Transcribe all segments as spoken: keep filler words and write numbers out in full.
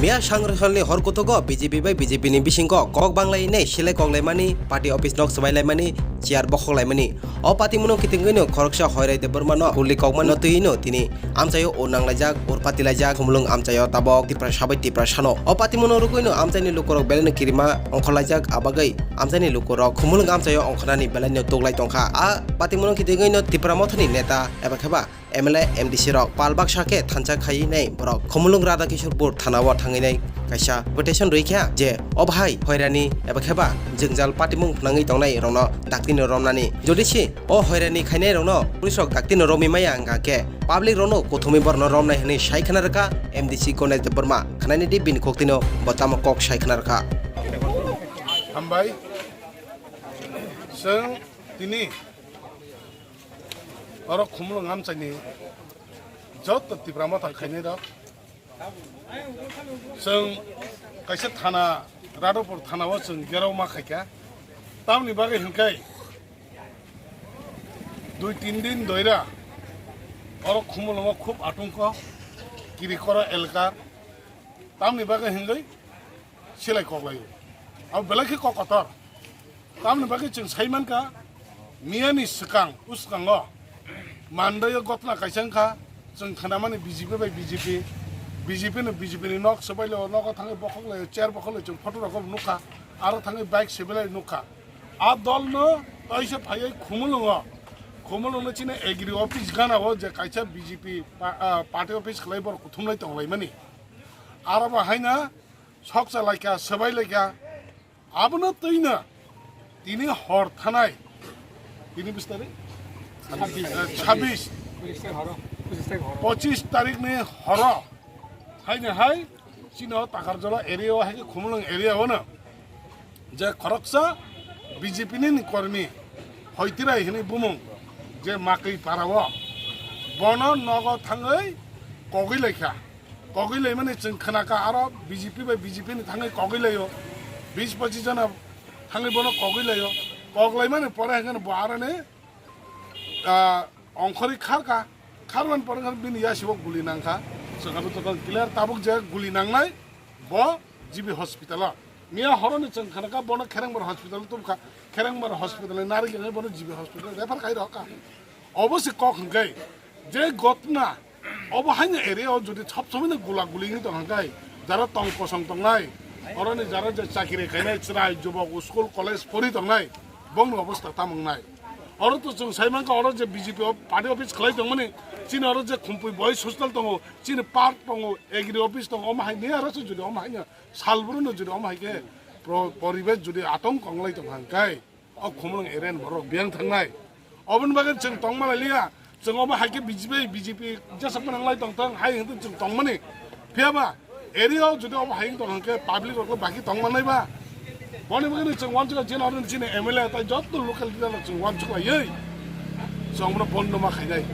Ya sangrisalni hor kutugo B J P bai B J P ni bisingo kok banglainai silai koklaimani, party office nok swbailaimani, chair bokhoklaimani. O patimungno kitingwino khoroksa Hoirai Debbarmano huli kokmano twino tini amchaio ur nanglaijak, ur patilaijak, Khumulwng amchaio tabok Tiprasa bai Tiprasano. O patimungno rwgwino amchaini lukurok belaino kirima ongkhorlaijak, abagwi amchaini lukurok Khumulwng amchaio ongkhornani belaino tuklai tongkha. A patimungno kitingwino Tipra Mothani neta eba kheba M L A, M D C rok pal baksa khe thansa khainai borok Khumulwng Radha Kishorpur thanao thangwinai kaisa petition rwikha je o bahai hoirani eba kheba jwngjal patimung phnangwi tongnai rokno daktino romnani. Jodi se o hoirani khainai rokno police rok daktino romwi maya wngkha khe public rokno kuthumwi borokno romnai hwnwi sai khna rwkha M D C Ganesh Debbarma. Khnainidi bini koktwino bo tamo kok sai khna rwkha. Hambai. Chwng tini oro Khumulwng amchaini joto Tipra Motha khainai rok, chwng kaisa thana, Radhapur thana o chwng gerao ma khaikha. Tamni bagwi hwnkhe dui tin din doira oro Khumulwngo khub atungko, Kirikora elkar. Tamni bagwi hwnkhe silai koklaio. Abo belai khe kok kotor. Tamni bagwi chwng sai mankha, miyani swkang, uskango mandaio gotna kaisa wngkha, chwng khnamani B J P bai B J P, B J P no B J P ni nok swbailio, nogo thangwi bokhoklaio, chair bokhoklaio, chwng photo rogo nukha, aro thangwi bike swbailai nukha. A dolno taisa phaiwi Khumulwngo, Khumulwngno chini agri office ganao je kaisa B J P pa-, ah, party office khlai borok kuthumlai tonglaimani. Aro bo haino soksa laikha, swbai laikha. Abono twino tini hor thanai, tini bis tarik? Sabbish. Eh, sabbish. Pochisni horo, pochisni horo. Pochisni tarikni horo. Haino hai chini o Takarjala area o hai khe Khumulwng area o no je khoroksa B J P ni kormi Hoitirai hwnwi bumung je Makwi para o bono nogo thangwi kogwi laikha. Kogwi laimani chwng khnakha, aro B J P bai B J P ni thangwi kogwi laio, bis pochis jona thangwi bono kogwi laio. Kok laimani pore hwnkhe bo aroni, ah, ongkhorwi kharkha, kharmani pore hwnkhe bini yasibo guli nangkha. Chwng abo tokon clear tabuk je guli nangnai bo G B hospital o. Miya horoni chwng khnakha bono Kherengbar hospital o tubukha, Kherengbar hospital ni narwk wngwi bono G B hospital refer khai rwkha. Obo se kok hwnkhe je gotna obo haino area o jodi sob somoi no gula guli wngwi tong hwnkhe, jara tong kosong tongnai, oroni jara je chakiri khainai chwrai jubok school college pori tongnai, bongni obostha tamo wngnai. Oro to chwng sai mankha, oro je B J P o party office khlai tongmani, chini oro je Khumpui Boys Hostel tongo, chini park tongo, agri office tongo, omo hai ni aro se jodi omo hai no salbrum no jodi omo hai khe pro-, poribesh jodi atong konglai tong hwnkhe, o Khumulwng area ni borok biyang thangnai. Oboni bagwi chwng tongma lai liya. Chwng obo hai khe B J P, B J P jesa phano wnglai tong thang, hai hwnkhe chwng tongmani. Phiya ba area o jodi obo hai wng tong hwnkhe public rok baki tong mannai ba. Boni bagwi chwng uansukha chini oro chini M L A tai joto local leader rok chwng uansuk laiwi chwng bono bondo ma khainai.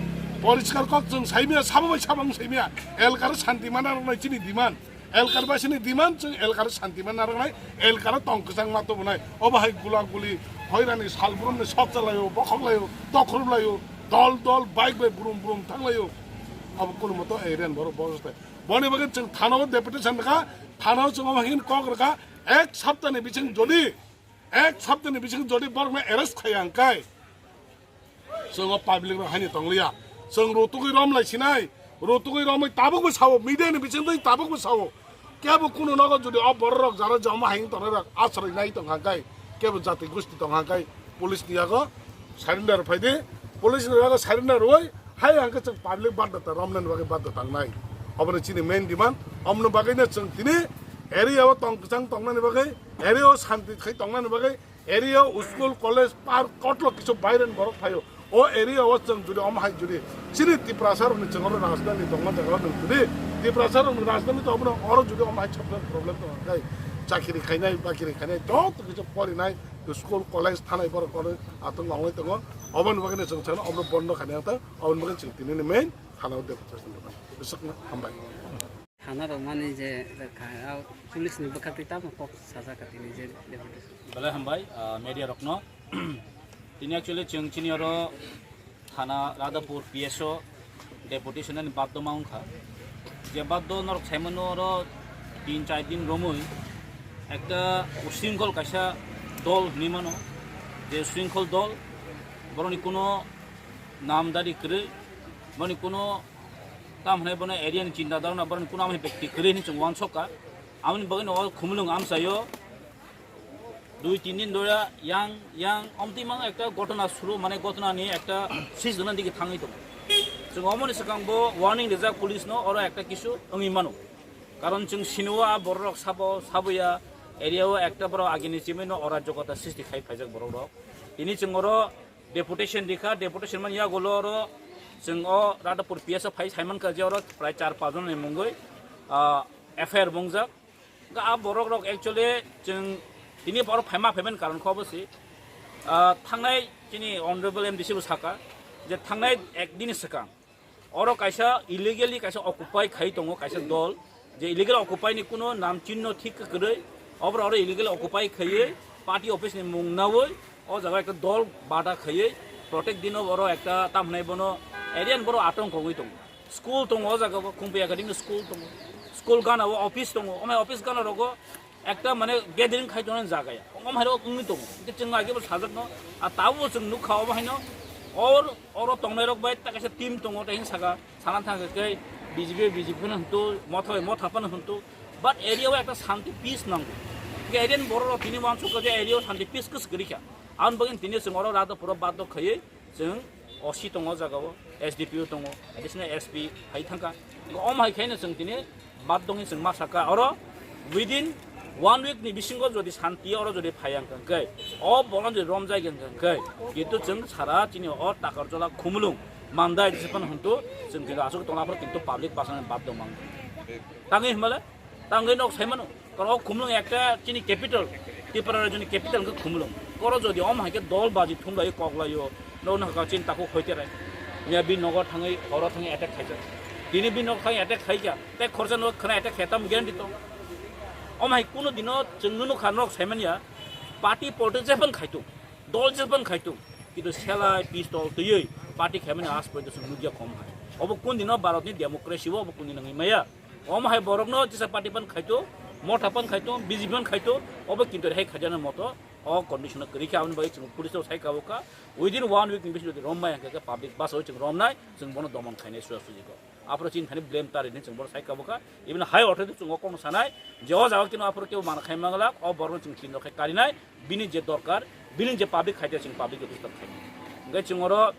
Poriskar kok chwng saimya, sabo bai sabo wng saimya. Elkar santi mana rok nai chini demand. Elkar bai sini demand chwng elkar santi man narwknai, elkar tong kwchang ma tubunai. Obo hai gula guli, hoirani salbrumni sok chalaio, bokhok laio, tokhrum laio, dol dol bike bai brum brum thang laio. Abo kunu moto area ni borok bosostai. Boni bagwi chwng thana o deputation rwkha, thana o chwng omo hai kok rwkha, ek saptani bising jodi, ek saptani bising jodi borokno arrest khaiya hwnkhe, chwng o public rok haino tongliya. Chwng rutugwi romlai sinai. Rutugwi romwi tabukbo sao, media ni bisingtwi tabukbo sao. Kebo kunu nogo jodi o borok rok jara joma hai wng tongnai rok asroi nai tong hwnkhe, kebo jati gosti tong hwnkhe, police ni yago surrender phaidi. Police ni yago surrender rwui hai hwnkhe chwng public badda ta romnani bagwi badda tangnai. Obono chini main demand. Omoni bagwino chwng tini area o tong kwchang tongnani bagwi, area o santi khai tongnani bagwi, area o school, college, park, kotlo kisu baireni borok phaio. O area o chwng jodi omo hai jodi chini Tiprasa rokni chwng oro rajdhani tongma jaga o nwng jodi Tiprasa rokni rajdhani tongma oro jodi omo hai chapter problem tong khe chakiri khainai, bakiri khainai, joto kisu porinai, school, college thanai borok oro atwng ongwi tongo. Oboni bagwi chwng sano omo bondo khainai ta, oboni bagwi chwng tini ni main thana o deputation rwmani. Bwswkno hambai. Thana rok mani je kha, ah, police ni bwkhaktwi tamo kok sajak kha tini je deputation. Belai hambai, ah, media rokno. Tini actually chwng chini oro thana Radhapur P S O deputation ni baddo ma wngkha. Je baddo norok saimano oro tin char din romwi ekta ushrinkhol kaisa dol hinwi mano, je ushrinkhol dol, borokni kuno namdari kwrwi, borokni kuno tam hwnwi bono area ni chinta dharona, borokni kuno amoni bekti kwrwi hinwi chwng uansukha. Amoni bagwino o Khumulwng amchaio dui tin din dora yang yang omtwi mang ekta ghotona suru, mane ghotona ni ekta sis dona digi thangwi tongo. Chwng omoni swkang bo warning rijak police no, oro ekta kisu wngwi mano. Karon chwng sino a borok rok sabo, saboya area o ekta borok agini chimino orajokota sristi khai phaijak borok rok. Tini chwng oro deputation rikha, deputation man yagulo oro chwng o Radhapur P S o phai saimankha je oro prai char pach jon ni mungwi, ah, F I R bongjak. Ga a borok rok actually chwng tini borok phaima phaiman karon kho bosi, ah, thangnai chini honorable M D C bo saka je thangnai ek din swkang oro kaisa illegally kaisa occupy khai tongo kaisa dol, je illegal occupy ni kuno nam chinno thik kwrwi, obro oro illegal occupy khaiwi party office ni mung nawi o jaga ekta dol bada khaiwi protect dino oro ekta tam hwnai bono area ni borok atong kogwi tongo. School tongo o jaga o, Khumpi Academy school tongo, school gana o office tongo, omai office gana rogo ekta mane gathering khai tongnani jaga ya. Omo hai rok wngwi tongo. Hingke chwng lagi bo sajak no. A tabuk chwng nukha omo haino. Or, oro tongnai rok bai ta kaisa team tongo, ta hing saka. Sana thang khe B J P, B J P no hwntu, motha bai motha phano hwntu. But area o ekta shanti peace nango. Hingke area ni borok rok tini uansuk kha je area o shanti peace kwswk kwrwi kha. Aboni bagwi tini chwng oro Radhapur o baddo khaiwi chwng O C tongo o jaga o, S D P O tongo, additional S P hai thangkha. Omo hai khaino chwng tini bad dongni chwng ma sakha oro within one week ni bisingo jodi shanti oro jodi phai ang khe, o bolong jodi romjai ang khe, kintu chwng sara chini o Takarjola Khumulwng Mandai jese phano hwntu chwng kintu aswk tongna phoro kintu public basani bad dong mang. Tangwi hwnbale tangwi nok saimano. Koro Khumulwng ekta chini capital, Tripura rajyoni capital wngkha Khumulwng. Koro jodi om hai khe dol baji thumlai koklaio, no no ka chin takhuk hoite rai. Miya bini nogo thangwi oro thangwi attack khaijak. Tini bini nogo thangwi attack khaikha, tei khorsa no khna attack khe tam guarantee to. Om hai kuno dino chwng nunu kha nok saimanya, party politics jephang khaitung, dol jephang khaitung. Kintu selai pistol twiwi party khaimani as porjonto chwng nukya kom hai. Obo kun dino Bharatni democracy o obo kun dino wngwi maya. Omo hai borokno jesa party pan khaito, motha pan khaito, B J P pan khaito, obo kintu hai khaijana moto o condition kwrwi kha, aboni bagwi chwng police rok sai kabo kha. Within one week ni bisingo jodi rombai hwnkhe public bus o chwng romnai, chwng bono domon khainai suya suji kok. Aphuru chini thani blame ta rini chwng bono sai kabo kha. Even high authority chwng o kokno sanai je o jaga kino aphuru kebo mana khai manglak, o borokno chwng chini rok khai karinai, bini je dorkar, bini je public khaite chwng public office tak khai. Hwnkhe chwng oro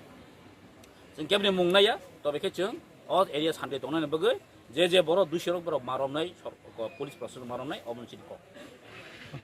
chwng kebni mung naiya, tobe khe chwng o area sante tongnani bagwi je je borok duisorok borok ma romnai sor-, ko-, police proshashan ma romnai obo chini kok.